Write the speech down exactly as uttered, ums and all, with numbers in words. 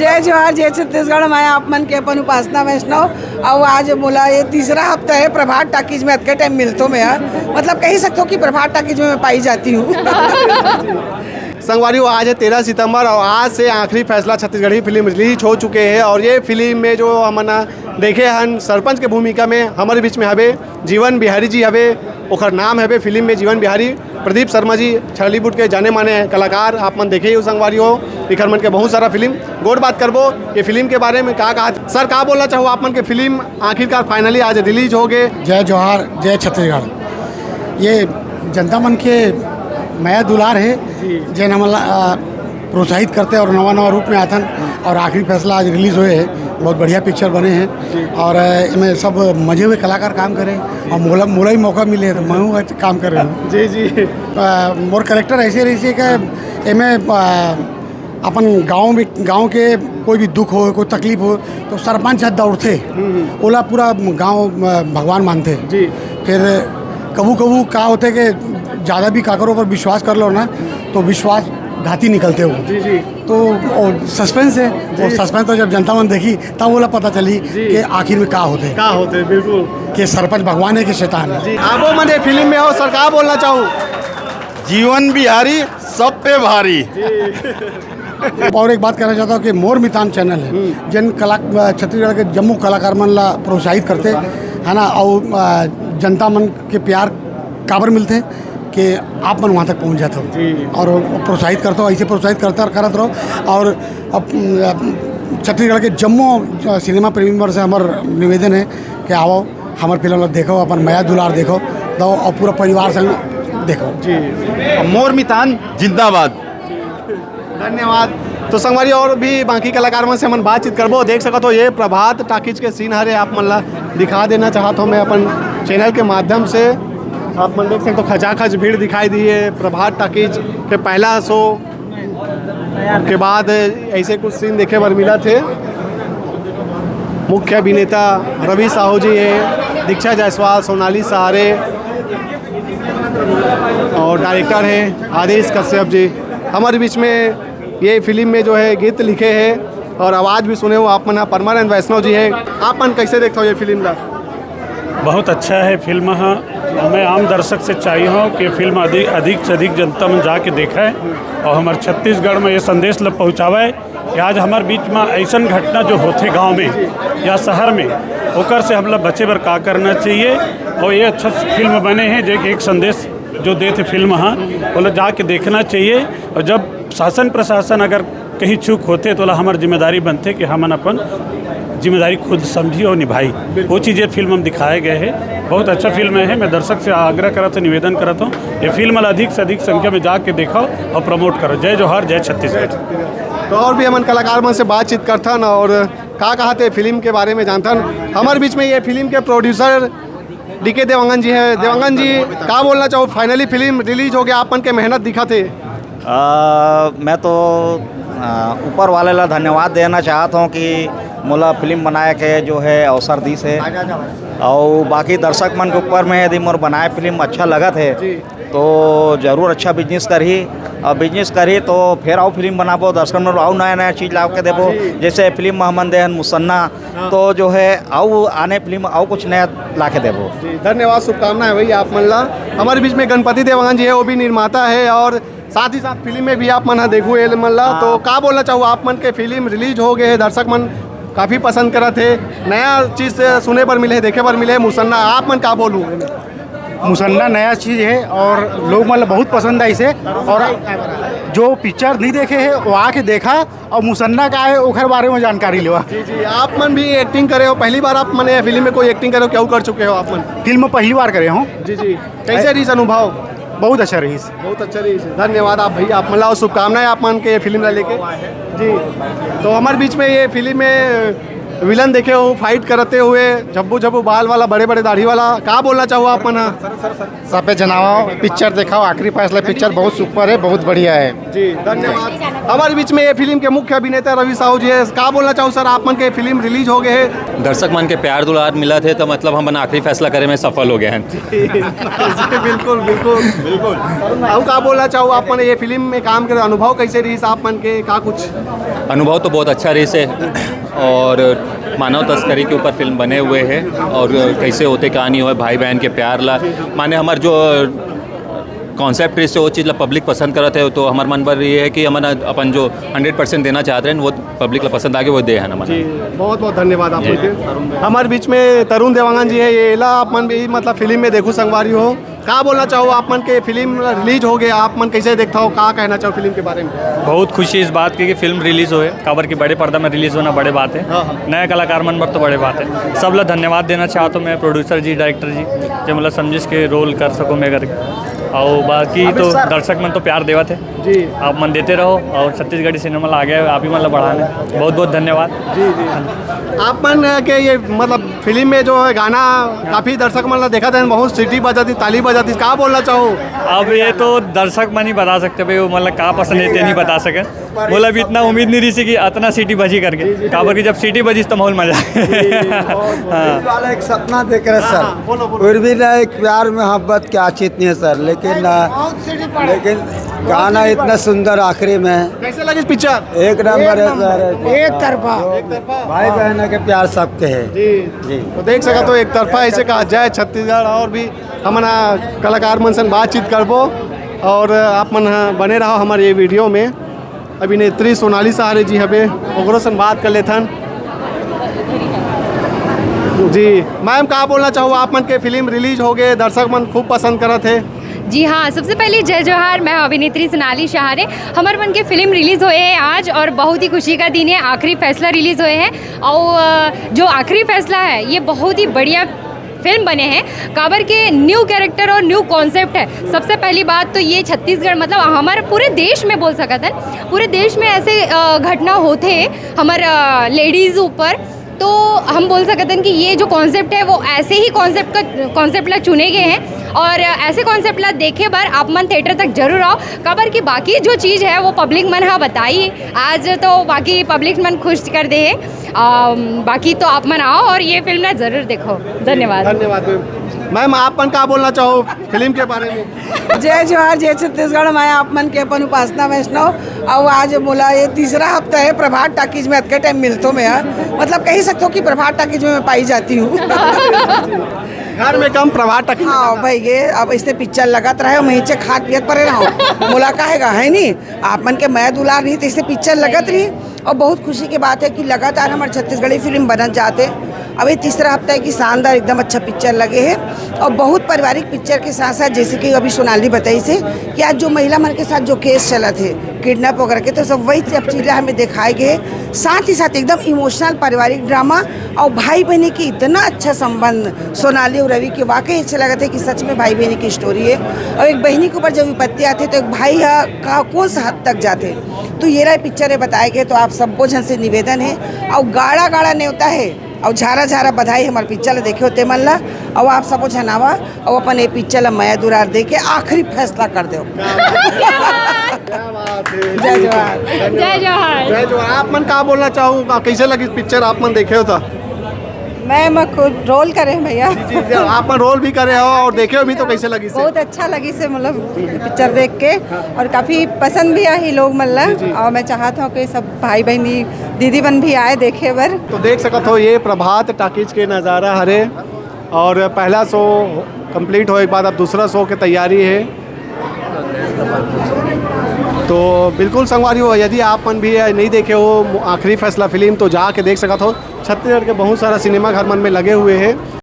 जय जोहार, जय छत्तीसगढ़। मैं आप मन के अपन उपासना वैष्णव। अउ आज मोला ये तीसरा हफ्ता है प्रभात टाकीज में अतके टाइम मिलतो मैं, यार। मतलब, कही सकते हो कि प्रभात टाकीज में मैं पाई जाती हूँ। संगवारी हो, आज है तेरह सितंबर और आज से आखिरी फैसला छत्तीसगढ़ी फिल्म रिलीज हो चुके हैं और ये फिल्म में जो हमन देखे हन सरपंच के भूमिका में हमर बीच में हवे जीवन बिहारी जी हवे, ओखर नाम हवे फिल्म में जीवन बिहारी। प्रदीप शर्मा जी छलीवुड के जाने माने कलाकार, आप मन देखे ही हो संगवारी हो, इखर मन के बहुत सारा फिल्म। गोठ बात करबो ये फिल्म के बारे में का कहा। सर, का बोलना चाहो आप मन के फिल्म आखिरकार फाइनली आज रिलीज हो गए? जय जोहार, जय छत्तीसगढ़। ये जनता मन के मया दुलार है, जी। जेन हमन ला, आ, प्रोत्साहित करते और नवा नवा रूप में आथन। और आखिरी फैसला आज रिलीज हुए है, बहुत बढ़िया पिक्चर बने हैं। जी। और, आ, इनमें सब मजे हुए कलाकार काम करे और मोला मोला ही मौका मिले तो मैं हूँ आज काम कर रहे हूँ। जी, जी। आ, मोर कैरेक्टर ऐसे रही है कि एमे, आ, अपन गांव में, गांव के कोई भी दुख हो, कोई तकलीफ हो, तो सरपंच ह दौड़थे, ओला पूरा गांव, अ, भगवान मानथे। जी। फिर कभू कभू का होथे कि ज़्यादा भी काकरो पर विश्वास कर लो ना, तो विश्वास घाती निकलथे वो। जी, जी। तो और सस्पेंस है, जी। और सस्पेंस तो जब जनता मन देखी, तब ओला पता चली जी। कि आखिर में का होथे। का होथे, बिल्कुल। कि सरपंच भगवान है कि शैतान है। जी, आप वो मने फिल्म में हो सर, का बोलना चाहू? जीवन बिहारी सब पे भारी। और एक बात कहना चाहता हूँ कि मोर मितान चैनल है, जिन कला, छत्तीसगढ़ के जम्मो कलाकार मन ला प्रोत्साहित करते, है ना, और, आ, जनता मन के प्यार काबर मिलते कि आप मन वहाँ तक पहुँच जाते हो जी। और प्रोत्साहित करते हो, ऐसे प्रोत्साहित करते और करत रहो। और अब, आ, छत्तीसगढ़ के जम्मो, आ, सिनेमा प्रेमी मन से हमर निवेदन है कि आओ, हमर फिल्म ला देखो, अपन मया दुलार देखो, दो और पूरा परिवार संग देखो। जी। मोर मितान जिंदाबाद। धन्यवाद। तो संगवारी, और भी बाकी कलाकार मन से हमन बातचीत करबो। देख सकत हो, ये प्रभात टाकीज के सीन हरे, आप मन ला दिखा देना चाहत हो मैं अपन चैनल के माध्यम से। आप मन देख सकते हो, खचाखच भीड़ दिखाई दी है प्रभात टाकीज के पहला शो के बाद ऐसे कुछ सीन देखे बर मिला थे। मुख्य अभिनेता रवि साहू जी है, दीक्षा जायसवाल, सोनाली सहारे और डायरेक्टर है आदेश कश्यप जी। हमारे बीच में ये फिल्म में जो है गीत लिखे हैं और आवाज़ भी सुने हो आप मन, परमानंद वैष्णव जी है। आप मन कैसे देखते हो ये फिल्म ला? बहुत अच्छा है फिल्म ह। मैं आम दर्शक से चाहिए हूँ कि फिल्म अधिक अधिक से अधिक जनता में जाके देखे और हमारे छत्तीसगढ़ में ये संदेश ल पहुँचावे कि आज हमारे बीच में ऐसन घटना जो होते गांव में या शहर में, ओकर से हम लोग बचे बर का करना चाहिए। और ये अच्छा फिल्म बने हैं जो एक संदेश जो देते फिल्म, हाँ, वो लोग जाके देखना चाहिए। और जब शासन प्रशासन अगर कहीं चूक होते तो ओला हमर जिम्मेदारी बनते कि हमन अपन जिम्मेदारी खुद समझी और निभाई। वो चीज़ें फिल्म में दिखाए गए हैं। बहुत अच्छा फिल्म है। मैं दर्शक से आग्रह करत हूँ, निवेदन करत हूँ, ये फिल्म ला अधिक से अधिक संख्या में जाके देखो और प्रमोट करो। जय जोहार, जय छत्तीसगढ़। तो और भी हमन कलाकार मन से बातचीत करथन और का कहते फिल्म के बारे में जानथन। हमारे बीच में ये फिल्म के प्रोड्यूसर डीके देवांगन जी है। देवांगन जी, का बोलना चाहो? फाइनली फिल्म रिलीज हो गया, आप मन के मेहनत दिखा थे। आ, मैं तो, आ, ऊपर वाले ला धन्यवाद देना चाहत हूँ कि मोला फिल्म बनाए के जो है अवसर दिस है। और बाकी दर्शक मन के ऊपर में यदि मोर बनाए फिल्म अच्छा लगत है, जी। तो जरूर अच्छा बिजनेस करही। और बिजनेस करही तो फिर अउ फिल्म बनाबो, दर्शक मन अउ नया नया चीज़ ला के देबो। जी। जैसे फिल्म में हमन देहन मुसन्ना, हाँ। तो जो है अउ आने फिल्म अउ कुछ नया ला के देबो। जी, धन्यवाद, शुभकामनाएं भैया आप मन ला। हमारे बीच में गणपति देवांगन जी है, वो भी निर्माता है और साथ ही साथ फिल्म में भी आप मन ह देखू ए मन ला। हाँ। तो का बोलना चाहू, आप मन के फिल्म रिलीज हो गए है, दर्शक मन काफ़ी पसंद करत है, नया चीज़ से सुने बर मिले है, देखे बर मिले है मुसन्ना, आप मन का बोलू? मुसन्ना नया चीज़ है और लोग मन ला बहुत पसंद आई से। और जो पिक्चर नहीं देखे है वो आके देखा और मुसन्ना का है ओखर बारे में जानकारी लेवा। जी जी, आप मन भी एक्टिंग करे हो, पहली बार आप मन ये फिल्म में कोई एक्टिंग करे हो, क्या कर चुके हो आप मन? फिल्म में पहली बार करे हूँ। जी जी, कैसे रही अनुभव? बहुत अच्छा रही। बहुत अच्छा रही। धन्यवाद आप भैया, आप मन ला शुभकामनाएं आप मन के ये फिल्म ला लेके। जी, तो हमारे बीच में ये फिल्म में विलन देखे हो फाइट करते हुए, झब्बू झब्बू बाल वाला, बड़े बड़े दाढ़ी वाला, का बोलना चाहो आप मन? सबे जनाओ, पिक्चर देखाओ, आखिरी फैसला पिक्चर बहुत सुपर है, बहुत बढ़िया है। जी, धन्यवाद। हमारे बीच में ये फिल्म के मुख्य अभिनेता रवि साहू जी है, का बोलना चाहो सर, आप मन के फिल्म रिलीज हो गए है, दर्शक मन के प्यार दुलार मिलत हे, तो मतलब हमन आखिरी फैसला करे में सफल हो गए हैं। बिल्कुल, बिल्कुल, बिल्कुल। अउ का बोलना चाहू आप मन, ये फिल्म में काम करे अनुभव कैसे रहिस आप मन के, का कुछ? अनुभव तो बहुत अच्छा रहिस हे, और मानव तस्करी के ऊपर फिल्म बने हुए है, और कैसे होते कहानी होए भाई बहन के प्यार ला, माने हमर जो कॉन्सेप्ट रहिस हे वो चीज़ ला पब्लिक पसंद करत है, तो हमर मन बर ये है कि हमन अपन जो हंड्रेड परसेंट देना चाहत रहे वो पब्लिक ला पसंद आके वो दे है ना। जी, बहुत बहुत धन्यवाद आप मन के। हमारे बीच में तरुण देवांगन जी है, ये एला आप मन भी मतलब फिल्म में देखू संगवारी हो, का बोलना चाहू आप मन के फिल्म रिलीज हो गए, आप मन कैसे देखता हो, का कहना चाहू फिल्म के बारे में? बहुत खुशी इस बात की कि फिल्म रिलीज होए, काबर की बड़े पर्दा में रिलीज होना बड़े बात है। हाँ, हाँ। नया कलाकार मन बर तो बड़े बात है। सब ला धन्यवाद देना चाहत हूँ मैं, प्रोड्यूसर जी, डायरेक्टर जी, जो मतलब समझिस के रोल कर सको मैं करके। और बाकी तो दर्शक मन तो प्यार देवत है, जी। आप मन देते रहो और छत्तीसगढ़ी सिनेमा ला आगे आप ही मन ला बढ़ाने। बहुत बहुत धन्यवाद। जी, जी। आप मन के ये मतलब फिल्म में जो है गाना काफी दर्शक मन ला देखा था, बहुत सीटी बजाती, ताली बजाती, का बोलना चाहू? अब ये तो दर्शक मन ही बता सकते भाई, वो मतलब का पसंद है, ते नहीं बता सके। बोला, अभी इतना उम्मीद नहीं रही थी कि इतना सीटी बजी करके, काबर की जब सीटी बजिस तो माहौल मजा। हाँ। वाला एक सपना देख रहे सर। बोलो, बोलो। उर्मिला एक प्यार मोहब्बत के आशिक नहीं है सर, लेकिन लेकिन गाना इतना सुंदर आखिरी में। कैसे लगी पिक्चर? एक नंबर है सर। एक तरफा। भाई बहनों के प्यार सबके है। जी। जी। तो देख सका तो एक तरफा ऐसे कहा जाए छत्तीसगढ़, और भी हमन कलाकार मन से बातचीत करबो, और आप मन बने रहो हमारे ये वीडियो में। अभिनेत्री सोनाली सहारे जी हवे, ओकरो से बात कर लेथन। जी मैम, का बोलना चाहू, आप मन के फिल्म रिलीज हो गए, दर्शक मन खूब पसंद करत है। जी हाँ, सबसे पहले जय जोहार। मैं अभिनेत्री सोनाली सहारे। हमर मन के फिल्म रिलीज होए है आज और बहुत ही खुशी का दिन है। आखिरी फैसला रिलीज होए है और अ, जो आखिरी फैसला है, ये बहुत ही बढ़िया फिल्म बने हैं, काबर के न्यू कैरेक्टर और न्यू कॉन्सेप्ट है। सबसे पहली बात तो ये छत्तीसगढ़, मतलब हमारे पूरे देश में बोल सकत है, पूरे देश में ऐसे अ, घटना होते हैं हमारे लेडीज ऊपर। तो हम बोल सकते हैं कि ये जो कॉन्सेप्ट है, वो ऐसे ही कॉन्सेप्ट का कॉन्सेप्ट ला चुने गए हैं और ऐसे कॉन्सेप्ट ला देखे बर आप मन थिएटर तक जरूर आओ। काबर की बाकी जो चीज़ है, वो पब्लिक मन हा बताई। आज तो बाकी पब्लिक मन खुश कर दे है। अम, बाकी तो आप मन आओ और ये फिल्म ना जरूर देखो। धन्यवाद। धन्यवाद मैम। मैम, आप मन का बोलना चाहो फिल्म के बारे में? जय जोहार, जय छत्तीसगढ़। मैं आप मन के अपन उपासना वैष्णव। और आज मोला ये तीसरा हफ्ता है प्रभात टाकीज में अतके टाइम मिलतो मैं, यार। मतलब कही सकते हो कि प्रभात टाकीज में मैं पाई जाती हूँ। घर में कम, प्रभात टाकीज में हाँ ज्यादा। भाई, ये अब इसने पिक्चर लगत रहे, मैं इच्छे खात पियत परे रहा हूँ। मोला काहेगा, है नी? आप मन के मया दुलार रही तो इसने पिक्चर लगत रही। और बहुत खुशी की बात है कि लगातार हमारे छत्तीसगढ़ी फिल्म बनत जाते। अब ये तीसरा हफ्ता है कि शानदार एकदम अच्छा पिक्चर लगे है। और बहुत पारिवारिक पिक्चर के साथ साथ, जैसे कि अभी सोनाली बताई से, कि आज जो महिला मन के साथ जो केस चलत है किडनैप वगैरह के, तो सब वही सब चीज़ें हमें दिखाए गए। साथ ही साथ एकदम इमोशनल पारिवारिक ड्रामा और भाई बहनी की इतना अच्छा संबंध सोनाली और रवि के, वाकई अच्छा लगता है कि सच में भाई बहनी की स्टोरी है। और एक बहनी के ऊपर जब विपत्ति आती है तो एक भाई ह का कौन सा हद तक जाते, तो ये रहा पिक्चर है बताए गए। तो आप सबो झन से निवेदन है, और गाड़ा गाड़ा नेवता है और झारा झारा बधाई हमारे पिक्चर ला देखे होते मन ला। और आप सबो झन आवा और अपन ये पिक्चर ला मया दुलार दे के आखिरी फैसला कर दो। क्या बात है। जय जोहार। जय जोहार। जय जोहार। आप मन का बोलना चाहो, का- कैसे लगी पिक्चर, आप मन देखे हो तो? मैं मैं खुद रोल करे हूँ भैया। जी, जी, आप मन रोल भी करे हो और देखे हो भी, तो कैसे लगी से? बहुत अच्छा लगी से मतलब पिक्चर देख के, और काफी पसंद भी आई लोग मन ला। और मैं चाहत हूँ कि सब भाई बहनी दीदी बन भी आए देखे बर। तो देख सकत हो, ये प्रभात टाकीज के नज़ारा हरे, और पहला शो कंप्लीट होए के बाद अब दूसरा शो के तैयारी है। तो बिल्कुल संगवारी हो, यदि आप मन भी नहीं देखे हो आखिरी फैसला फिल्म, तो जाके देख सकत हो। छत्तीसगढ़ के बहुत सारा सिनेमा घर मन में लगे हुए हैं,